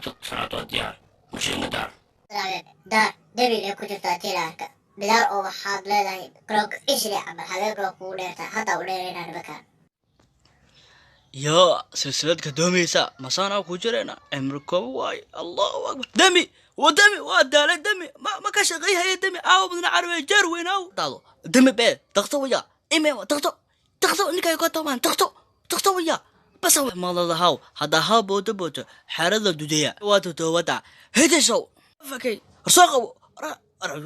Salaatu salaatu waa diyaar. Mashiinka daar. Daar debil ay ku jirtaa tiilaarka bidaar oo waxaad leedahay garoonka ishri camal habeen garoonka ugu dheertaa hadda u dheeraynaa nimankaan. Yaa silsilad gadoomaysa masaanaa ku jirayna cimri kooba waaye. Allahu akbar, demi wa demi waa daalay, demi ma ka shaqayhaya, demi aawo mudna carwe jeer weyn aawo daado demi bee daqto waya ime daqto daqto ninkay ka tomaan daqto daqto waya bas malada haw haddaa haw booto booto xerada dudeya waa totowada hidishow fakay soo qabo.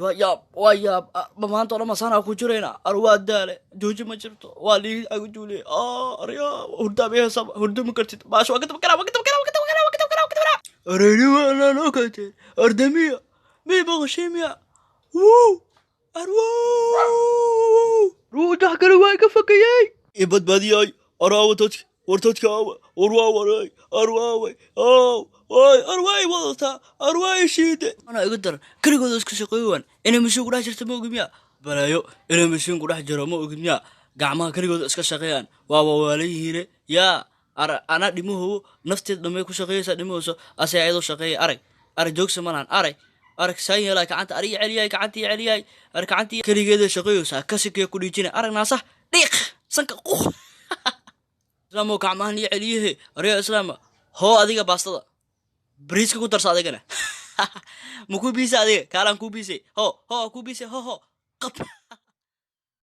Waa yaab, waa yaab, maanta oo dhan masaanaa ku jirayna. Ar waa daale, jooji ma jirto, waa lii agu juuliye. Aryaa hurdaa heesaba, hurdo ma kartid. Baasha waa ka daba galaa, waa ka daba galaa, waa ka daba galaa, waa ka daba galaa, waa ka daba galaa. Areyni waa noo kate ardamiya mi baqashimiya wuu arwuu ruu dax kale waa ka fakayey i badbaadiyay. Araawa dadka, war dadka aawa, war waa waray, arwaaway ow oy arwaay wadataa arwaay shiide anaa iga daran. Keligooda isku shaqeeyaan inay mashiin ku dhex jirto ma ogid miya? Balaayo inay mashiin ku dhex jiro ma ogid miya? Gacmaha keligooda iska shaqeeyaan, waa waalan yihiine. Yaa anaa dhimahowo nafteed dhamay ku shaqeeyaysaa dhimahooso ase ayadoo shaqeeya. Arag, arag, joogsa ma lahan. Arag, arag, saan yeelay gacanta, arig celiyay, gacantii celiyay, arag gacantii keligeeda shaqeeyaysaa kasikee ku dhiijina. Arag naasah dhiiq sanka quq islaamo gacmahan iyo celiyahe. Aryaa islaama, hoo adiga baastada bariiska ku darsa adigana ma ku biisa, adiga kaalaan ku biisay, ho ho ku biisay, ho ho qab.